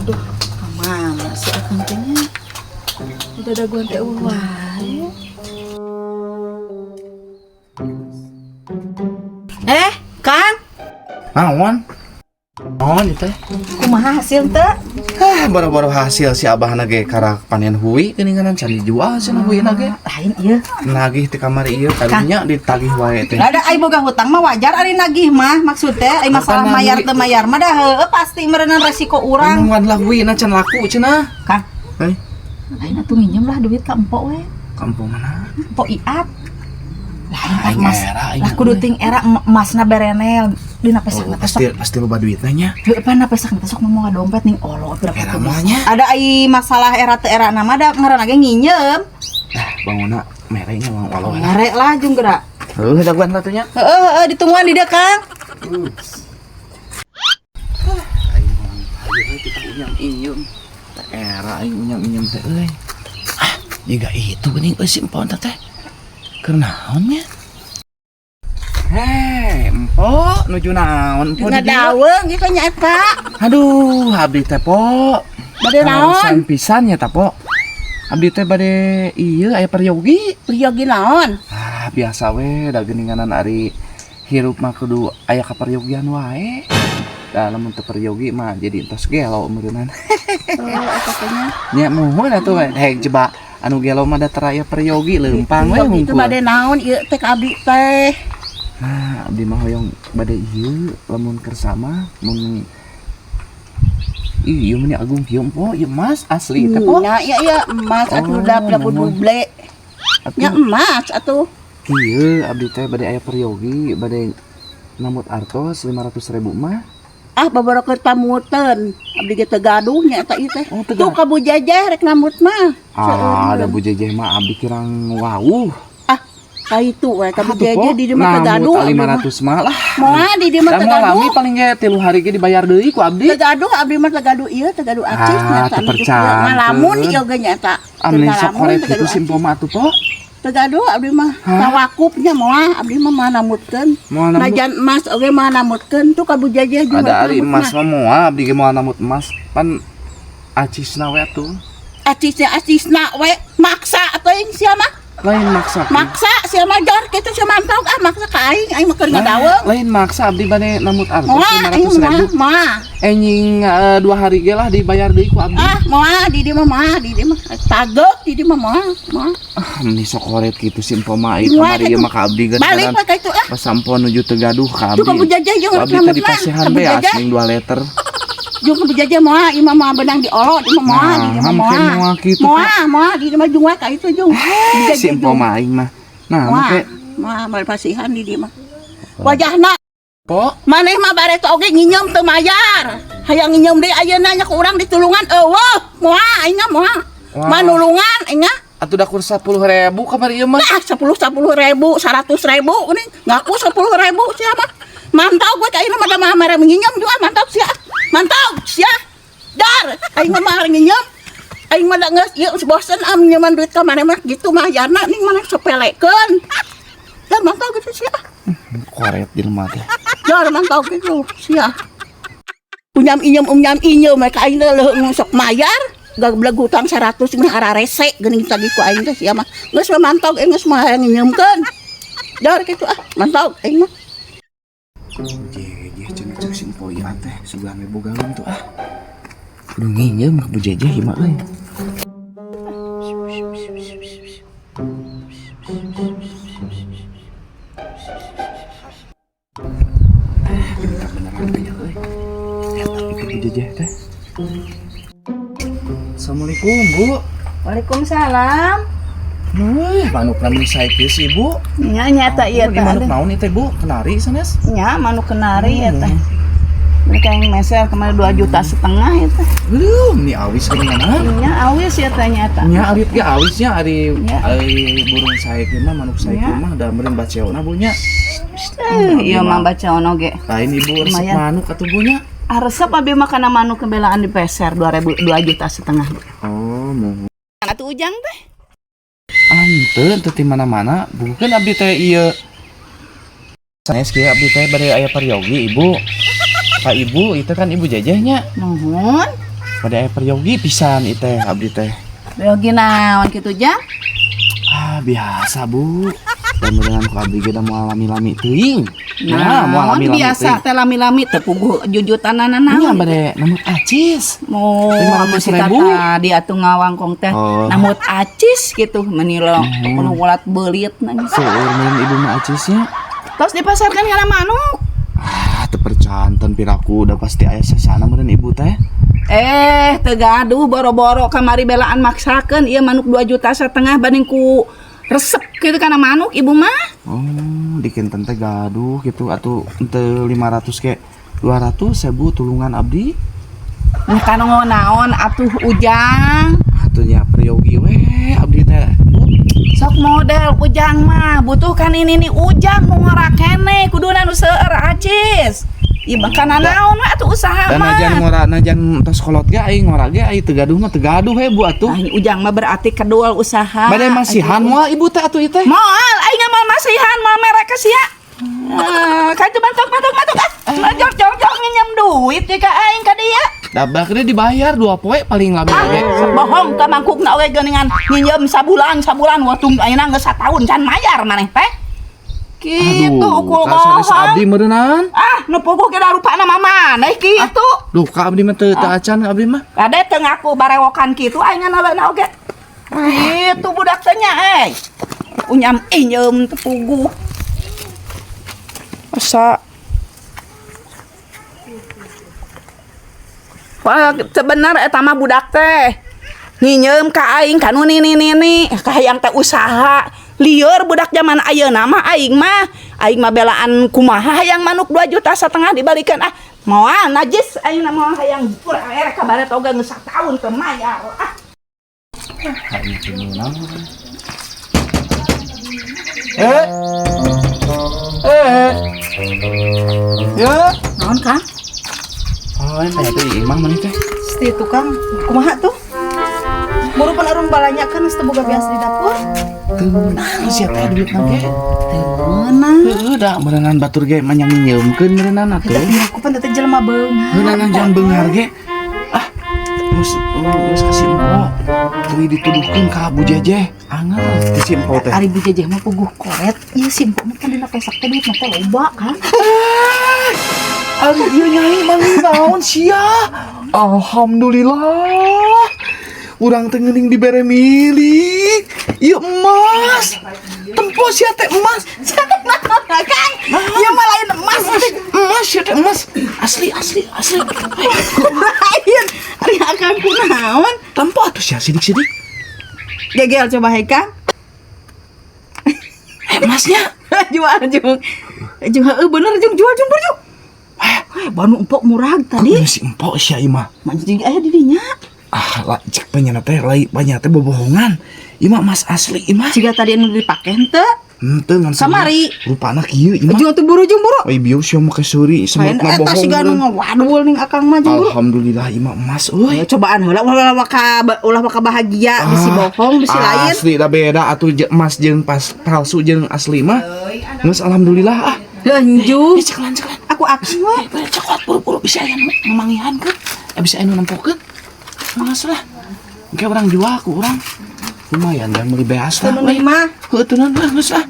Aduh, kemana sih akang teh nya? Udah ada gua teh wae. Eh, Kang, Naon? Naon itu teh? Kumaha hasil teh? Ah, baru-baru hasil si abahna ge karak panen hui geuninganan can dijual cenah huina ge. Lain ieu. Nagih ti kamari ieu karunya ditagih wae teh. Ada ai boga hutang mah wajar ari nagih mah, maksud teh ai masalah Makan mayar nagih. Teu mayar mah dah heueuh pasti meureunan resiko urang. Anuan lah huina can laku cenah. Kang, Hei, lain atuh nginjem lah duit ka empok we. Kampung mana? Empok iat. Lah Aing emas. era, aing Lah kudu ting era emasna berenel dina pesak Oh, teh pasti sok. Pasti loba duitna nya. Heueuh, pan pesak teh sok ngomong dompet ning olo berapa Era tuh. mah nya. Ada ai masalah era teu era nama da ngaranna ge nginjem. Lah, bangunna merenya bang walau lah. Mere lah jeung geura. Heuh, daguan lah tuh nya. Heeh heeh, ditungguan di dieu, Kang. Aing mah ayeuna kita unyam inyeum. Teh era aing unyam inyeum teh euy. Ah, jiga itu geuning euy si empon teh. Keur naon nya? Hei, empo, nuju naon empo di dieu? Ngadaweung ieu nya eta. Aduh, abdi teh, Po. Bade naon? Kaleresan pisan nya ta, Po. Abdi teh bade ieu aya peryogi. Peryogi naon? Ah, biasa we da geuninganan ari hirup mah kudu aya kaperyogian wae. Da lamun teu peryogi mah jadi entos gelo meureunnan. Oh, eta teh nya. Nya muhun atuh we. Hei, coba anu gelo mah da teu aya peryogi leumpang we Peryogi teh hungkul. Bade naon ieu teh ka abdi teh? Nah, abdi mah hoyong bade ieu lamun kersa mah mun. Ih, ieu mah agung kieu, empo, ieu emas asli teh, Po. Nya iya iya emas atuh Oh, da pelaku nuhun. duble. Atuh Nya emas atuh. Kieu abdi teh bade aya peryogi, bade nambut artos 500 ribu mah. Ah, babarakeun pamuteun. Abdi ge teu gaduh nya eta ieu teh. Oh, teu Tuh gaduh. ka Bu Jajah rek nambut mah. Ah, ada Bu Jejeh mah abdi kirang wawuh. Ah, ka itu we ka Bu Atuh, Po, Jajah di dieu mah teu gaduh. nambut 500 mah lah. Moal di dieu mah Da teu moal gaduh. lami, paling ge 3 hari ge dibayar deui ku abdi. Teu gaduh abdi mah, teu gaduh ieu, teu gaduh acis Ah, nya eta teu nu kieu. percaya. Ngalamun ieu ge nya eta. Amne Teu sok ngalamun, koret teu kitu gaduh simpo mah atuh, Po. Teu gaduh abdi mah. Hah? Tawakupnya moal abdi mah mah nambutkeun. Moal nambut. Najan emas oge mah nambutkeun tuh ka Bu Jajah juga. Ada ari emas mah moal abdi ge moal nambut emas. Pan acisna we atuh. Acisnya acisna we maksa teuing sia mah. Lain maksa. Maksa sia mah jor kitu sia mantog ah maksa ka aing, aing mah keur ngadaweung. Lain maksa, abdi bade nambut artos Moal aing 500 mah ribu. Moal. Enjing 2 hari ge lah dibayar deui ku abdi. Ah, moal di dieu mah, moal di dieu mah tagek di dieu mah moal moal. Ah, meni sok koret kitu simpo mah ieu Moal kamari ieu kitu. mah ka abdi geus Balik we ka itu ah. Pas sampo nuju teu gaduh ka Tuh abdi. ka Bu Jajah jeung Ku abdi nambut teh mah. dipasihan Ka Bu beas Jajah. ning 2 liter. Jeung ka Bu Jajah moal ieu mah moal beunang diolot ieu mah moal di dieu mah Nah, moal. make moal kitu, Moal moal di dieu mah jeung we ka itu jeung. Bu Jajah Simpo jeung. mah aing mah. Nah, Moal make moal moal pasihan di dieu mah. Wajahna Po, maneh mah bareto oge nginjem teu mayar. Hayang nginjem deui ayeuna nya ku urang ditulungan euweuh. Moal aing mah moal. Wah. Manulungan aing mah. Atuh da kur 10.000 kamari ieu mah. Nah, 10 10 ribu, 100 ribu ini ngaku 10 ribu sia mah. Mantau gue ka ayeuna mah da mah mere nginjem juga mantau sia. Mantau sia. Dar, aing mah mah nginjem. Aing mah da geus ieu bosen ah minjeman duit ka maneh mah gitu mah yarna ning maneh sepelekeun. Dar mantau gitu sia. Koret jelema teh. Dar mantau gitu sia. Unyam inyem unyam inyem mereka aing teh leuheung sok mayar. Gableg hutang 100 geus hararese geuning tagih ku aing teh sia mah. Geus we mantau aing geus mah hayang nginjemkeun. Dar kitu ah, mantau aing mah. Jejeh cenah cek simpo ieu teh sebelah me boga tuh ah. Kudu nginjem ka Bu Jejeh ieu mah euy. Ah, minta beneran aya euy. Eta itu Bu Jejeh teh. Assalamualaikum, Bu. Waalaikumsalam. Wih, manuk meni sae kieu sih, Bu. Nya nyata ieu Oh, teh. di manuk naon ieu teh, Bu? Kenari sanes? Nya manuk kenari ya teh. Mereka yang meser kemarin 2,5 juta ya teh. Belum nih awis geuningan. Nya awis ya teh nyata. Nya alit ge awisnya ari Nya. Ari burung sae kieu mah, manuk sae kieu Nya. Mah da meureun baceona, Bu, nya. Eh, iya mah baca ono ge. Lain ibu resep Lumayan. manuk atuh, Bu, nya. Ah, resep abi mah kana manuk kebelaan di peser 2000 2,5 juta. Oh, mau. Atuh ujang teh. Ante teu ti mana-mana, bukan abdi teh ieu. Sanes kieu abdi teh bade aya peryogi, Ibu. Pak Ibu, itu kan Ibu Jejehnya. Nuhun. Bade aya peryogi pisan ieu teh abdi teh. Peryogi naon kitu, Jang? Ah, biasa, Bu. Dan mudahan ku abdi ge da moal lami-lami teuing. Nah, moal Naon lami-lami biasa teuing. Teh lami-lami teu puguh jujutanana Nya naon. Bade nambut acis. Mau 500.000. tadi atuh ngawangkong teh Oh. nambut acis gitu menilo kudu ulat beulit nanya. Seueur meureun ibu mah acisnya. Tos dipasarkan kana manuk. Ah, teu percanten piraku udah pasti aya sasana meureun ibu teh. Eh, teu gaduh boro-boro kamari belaan maksakeun ieu manuk 2,5 juta banding ku resep gitu kana manuk ibu mah. Oh, dikinten teh gaduh gitu atuh henteu 500 ke 200 sebu tulungan abdi. Nya kana naon atuh, Ujang. Atuh nya peryogi we abdi teh. Bu, Sok model Ujang mah butuh kan ini nih Ujang nu ngora keneh kuduna nu seueur acis. Ieu mah kana naon we atuh usaha Dan mah. Najan ngora najan tos kolot ge aing ngora ge aing teu gaduh mah teu gaduh we Bu atuh. Nah, Ujang mah berarti kedua usaha. Bade masihan moal ibu teh atuh ieu teh? Moal, aing moal masihan, moal mere ka sia. Eh, ka itu bantok bantok bantok ah. Jor jor jor nginjem duit ka aing ka dia. Dabak ge dibayar 2 poe paling lami Ah, ge. bohong ka mangkukna oge geuningan nginjem sabulan sabulan waktu ayeuna geus sataun can mayar maneh teh. Kitu ukul kasanes bohong. Abdi meureunnan. Ah, nu puguh ge rupana mah maneh kitu. Duh, ka abdi mah teu teu acan abdi mah. Kade teu ngaku barewokan kitu aing ngaleuna oge. Kitu budak teh nya eh. Unyam injem teu puguh. Asa wah, sebenar eta mah budak teh nginjem ka aing kanu nini nini kahayang teh usaha lieur budak zaman ayeuna mah. Aing mah belaan kumaha hayang manuk 2,5 juta dibalikan. Ah, moal najis aing mah hayang erek kabaret oge geus sataun teu mayar ah. Aing teu meunang. Eh. Eh. Ya. Naon, Kang? Oh, ini teh imah mana teh? Sti tukang, kumaha tuh? Buru pan arung balanya kan geus teu boga biasa di dapur. Teu meunang sia teh duit ge. Teu meunang. Heueuh da meureunan batur ge mah nginjeumkeun meureunan atuh. Tapi aku pan teh jelema beunghar. Heueuh jangan beunghar ge. Ah, geus geus kasih empo. Teuing dituduhkeun ka Bu Jejeh. Angel ti si empo teh. Ari Bu Jejeh mah puguh koret. Ieu si empo mah kan dina pesak teh duitna teh loba kan. Ari ieu nyai manggil naon sia? Alhamdulillah. Urang teh geuning dibere milik. Ieu emas. Tempo sia teh emas. Kang, ieu mah lain emas. Emas sia teh emas. Asli asli asli. Lain. Ari akang kunaon? Tempo atuh sia sidik-sidik. Gegel coba he, Kang. Eh, emasnya. Jual jung. Jung heueuh bener jung jual jung jung. Eh, banu empok murah tadi. Kudu si empok sia ieu mah. Mancing aya di dinya. Ah, lah cek panyana teh lai panyana teh bobohongan. Ieu mah emas asli ieu mah. Jiga tadi anu dipake henteu. Henteu ngan Kamari. Rupana kieu ieu mah. Jung atuh buru jung buru. Ai bieu sia make seuri Lain semut mah eta bohong. siga nu Meureun. ngawadul ning akang mah jung buru. Alhamdulillah ieu mah emas euy. Ayo cobaan heula ulah waka ulah waka bahagia bisi bohong bisi lain. Asli da beda atuh emas jeung pas palsu jeung asli mah. Geus alhamdulillah ah. Lanjut. Ih, ceklan ceklan. Aku akang we. Eh, cokot buru-buru bisa aya nu ngamangihan ke? Eh, bisa aya nu nempokeun. Manggas lah. Engke urang jual ku urang. Lumayan dan meuli beas lah. Temen mah. Heueuh teunan lah geus ah.